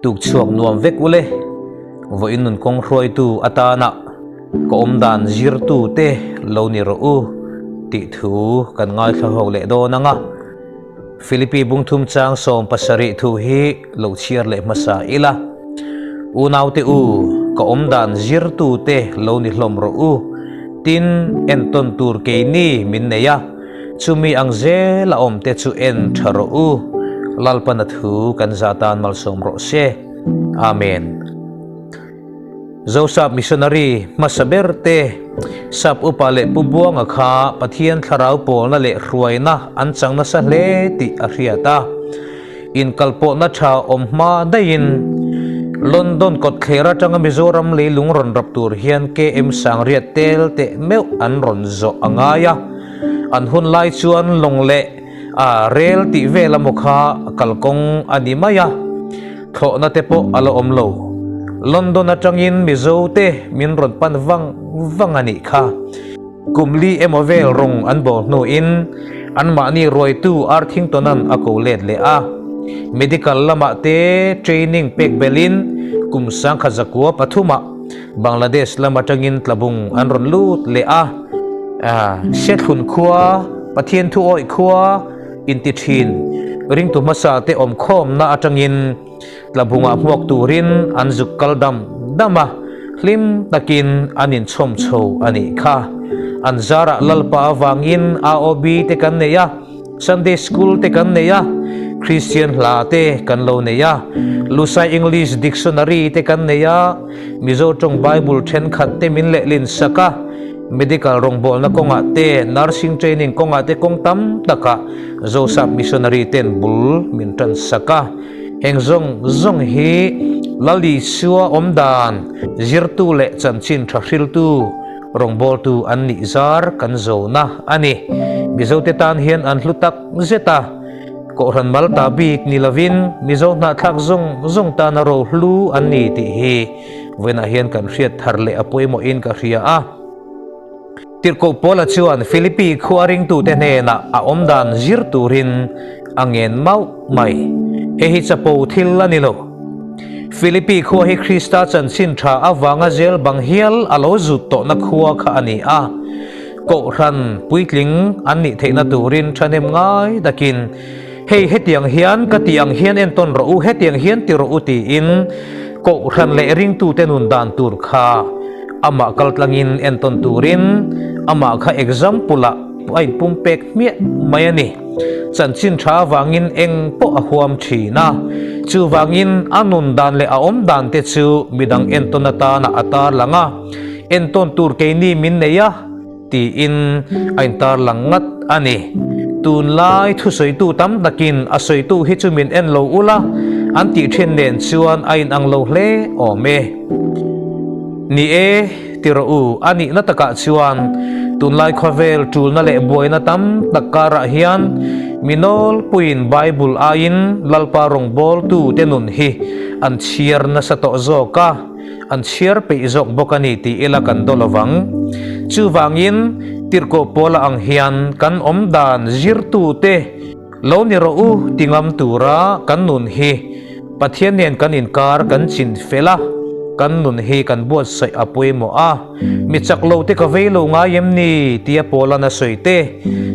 Tuk chhuak nuam vek ule, vawiin nun kawng hruaitu atana ka awmdan zirtu te lo ni rawh u tih thu kan ngaithla ho leh dawn ang a. Philippi bungthum chang 70 thu hi lo chhiar leh hmasa ila. Unaute u, ka awmdan zirtu te lo ni hlawm rawh u, tin entawn tur keini min nei a. Chumi ang zela awmte chu en tha rawh u, Lalpana thu kan zah tan malsawm rawh se. Amen. Zosap Missionary hmasa ber te, Sap Upa leh Pu Buanga kha Pathian thlarau pawlna leh hruaina an chang nasa hle tih a hriat a. Inkalpawhna tha awm hma daihin London kawtthler atanga Mizoram leilung rawn rap tur hian KM Sangriat tel teh meuh an rawn zawh a ngai a. An hun lai chuan lawng leh a rel tih vel emaw kha kalkawng a ni mai a, thlawhna te pawh a la awm lo. London atangin Mizo te min rawn pan vang vang a nih kha. Kum li emaw vel rawng an bawl hnuin anmahni ruaitu Arthington-a'n a ko let leh a. Medical lamah te training pek belhin kum 1903-ah Bangladesh lam atangin tlabung an rawn lut leh a. Sethlun khua, Pathian thu awih khua inti thin ringtu hmasa te awmkhawmna atangin Tlabungah hmuak turin an zuk kal dam dam a, hlim takin an inchhawm chho a nih kha. An zarah Lalpa avangin AOB te kan nei a, Sunday School te kan nei a, Kristian hla te kan lo nei a, Lusai English Dictionary te kan nei a, Mizo tawng Bible thenkhat te min lehlin sak a, Medical rawngbawlna kawngah te, nursing training kawngah te kawng tam takah Zosap Missionary ten bul min tan sak a. Heng zawng zawng hi Lal Isua awm dan zirtu leh chanchin tha hriltu, rawngbawltu an nih zar kan zona a ni. Mizote tan hian an hlu tak zet a, Kohhran mal ta bik ni lovin Mizo hnahthlak zawng zawng tana rohlu an ni tih hi vawiinah hian kan hriat thar leh a pawimawhin ka hria a. Tirhkoh Paula chuan Philippi khua ringtute hnenah a awmdan zir turin a ngen mauh mai. Hei hi chapo thil a ni lo. Philippi khua hi Krista chanchin tha avanga zel bang hial a lo zut tawhna khua kha a ni a. Kohhran puitling an nih theihna turin thahnem ngai takin, Hei hetiang hian ka tih ang hian entawn rawh u, hetiang hian ti rawh u tiin Kohhran leh ringtute nun dan tur kha amah kaltlangin entawn turin amah kha example-ah a inpumpek hmiah mai a ni. Chanchin tha avangin eng pawh a huam thin a, chuvangin a nun dan leh a awm dan te chu midang entawn atana a tarlang a, entawn tur keini min nei a tiin a intarlang ngat a ni. Tunlai thusawitu tam takin a sawitu hi chu min en lo ula an tih thin nen chuan a inang lo hle awm e. Ni e, ti rawh u, a nihna takah chuan tunlai khawvel tulna leh buaina tam tak karah hian mi nawlpuiin Bible aiin Lalpa rawngbawltu te nun hi an chhiar nasa tawh zawk a, an chhiar peih zawk bawk a ni tih ila kan daw lovang. Chuvangin, tirhkoh pawla ang hian kan awm dan zirtute lo ni rawh u ti ngam tura kan nun hi Pathian nen kan inkar kan chin fel a, kan nun hi kan buatsaih a pawimawh a. Mi chak lo te ka vei lo ngai em ni? tia Paula'n a sawi te.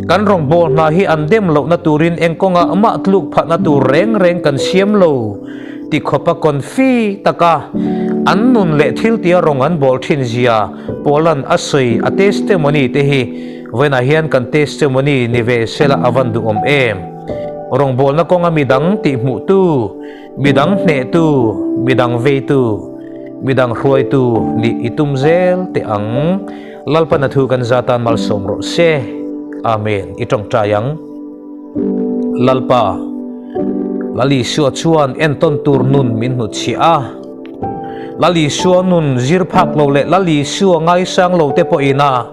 Kan rawngbâwl hna hi an dem lohna turin eng kawngah mah tluk phahna tur reng reng kan siam lo ti khawpa confi taka an nun leh thiltia rawng an bawl thin zia Paula'n a sawi a testimony te hi vawiinah hian kan testimony ni ve sela a van duhawm em? Rawngbawlna kawnga midang tihhmuhtu, midang hnehtu, midang veitu, midang hruaitu nih i tum zel teh ang. Lalpana thu kan za tan malsawm rawh se. Amen. I tawngtai ang. Lalpa, Lal Isua chuan entawn tur nun min hnutchhiah a. Lal Isua nun zir phak lo leh Lal Isua ngaisang lo te pawhin a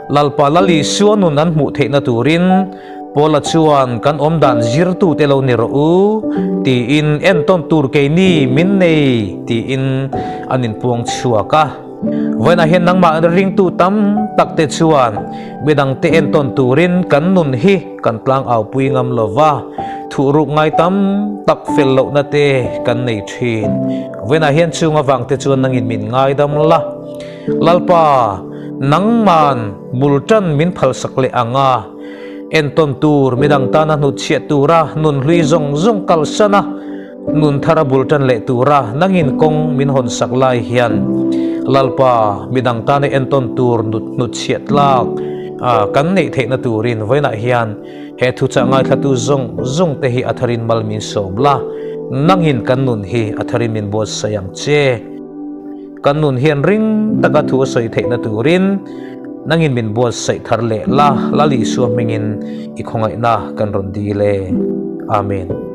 Lalpa Lal Isua nun an hmuh theihna turin Paula chuan kan awmdan zirtute lo ni rawh u tiin entawn tur keini min nei tiin an inpuang chhuak a. Vawiinah hian nangmah ringtu tam tak te chuan midangte entawn turin kan nun hi kan tlang aupui ngam lo va, thuhruk ngai tam tak fel lohna te kan nei thin. Vawiinah hian chung avang te chuan nangin min ngaidam la. Lalpa, nangman bul tan min phalsak leh ang a, entawn tur midang tana hnutchhiah tura nun hlui zawng zawng kalsan a, Nun thar a bul tan leh tura nangin kawng min hawn sak lai hian Lalpa midang tana entawn tur nut hnut chhiat tlak kan neih theihna turin vawiinah hian he thuchah ngaithlatu zawng zawng te hi a tharin mal min sawm la, nangin kan nun hi a tharin min buatsaih ang che. Kan nun hian ring taka thu a sawi theihna turin nangin min buatsaih thar leh la, Lal Isua hmingin i khawngaihna kan rawn dil e. Amen.